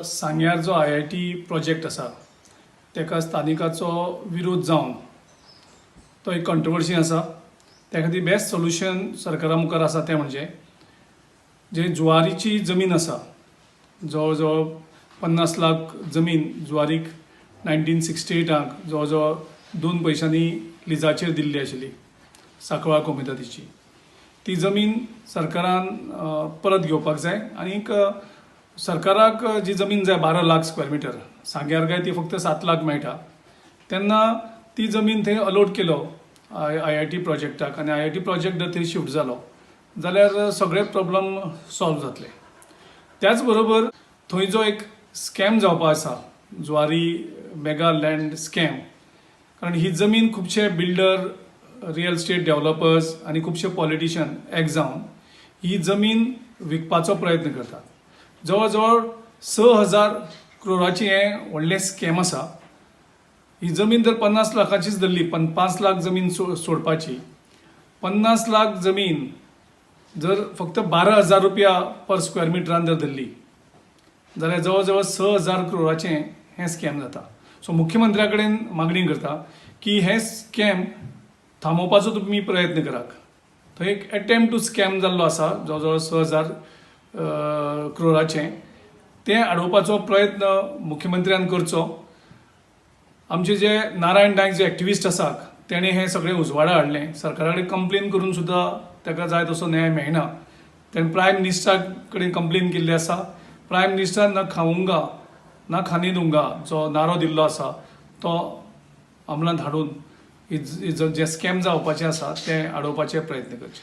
सांग्यार जो IIT project आसा ताका स्थानिकाचो विरोध जावन तो एक कंट्रोवर्सी आसा. त्या खातीर बेस्ट सोल्युशन सरकारा मुखार आसा तें म्हणजे जे जुवारीची जमीन आसा, जवळ जवळ 50 लाख जमीन जुवारीक 1968 जवळ जवळ 2 पयशांनी लिजाचेर दिल्ली आशिल्ली सांकवाळ कोमितादीची, ती जमीन सरकारान परत घेवपाक जाय. आनीक सरकाराक जी जमीन जाय 12 लाख स्क्वेअर मिटर, सांग्यार काय ती फक्त 7 लाख मेळटा. तेन्ना ती जमीन थंय अलॉट केलो आयआयटी प्रोजेक्टाक आनी आयआयटी प्रोजेक्ट जर थंय शिफ्ट जालो जाल्यार सगळे प्रॉब्लम सॉल्व जातले. त्याच बरोबर थंय जो एक स्कॅम जावपा आसा, जुवारी मेगा लँड स्कॅम, कारण ही जमीन खुबशे बिल्डर, रियल इस्टेट डेव्हलपर्स आनी खुबशे पॉलिटिशियन एक जावन ही जमीन विकपाचो प्रयत्न करतात. जवळ जवळ 6000 क्रोराची हें व्हडलें स्कॅम आसा. ही जमीन जर 50 लाखाचीच धरली, पण 5 लाख जमीन सोडपाची, 50 लाख जमीन जर फक्त 12,000 रुपया पर स्क्वेअर मिटरान जर धरली जाल्यार जवळ जवळ 6000 क्रोराचें हें स्कॅम जाता. सो मुख्यमंत्र्या कडेन मागणी करता की हें स्कॅम थांबोवपाचो तुमी प्रयत्न करात. थंय एक एटेम्प्ट टू स्कॅम जाल्लो आसा जवळ जवळ 6000 क्रोराचें, तें आडोवपाचो प्रयत्न मुख्यमंत्र्यान करचो. आमचे जे नारायण नायक जे एक्टिविस्ट आसात, तेणें हें सगळें उजवाडा हाडलें. सरकारा कडेन कंप्लेन करून सुद्दां ताका जाय तसो न्याय मेळना. तेणें प्रायम मिनिस्टरा कडेन कंप्लेन केल्ली आसा. प्रायम मिनिस्टरान "ना खाऊंगा ना खाने दूंगा" जो नारो दिल्लो आसा तो अंमलांत हाडून ही जें स्कॅम जावपाचें आसा तें आडोवपाचे प्रयत्न करचे.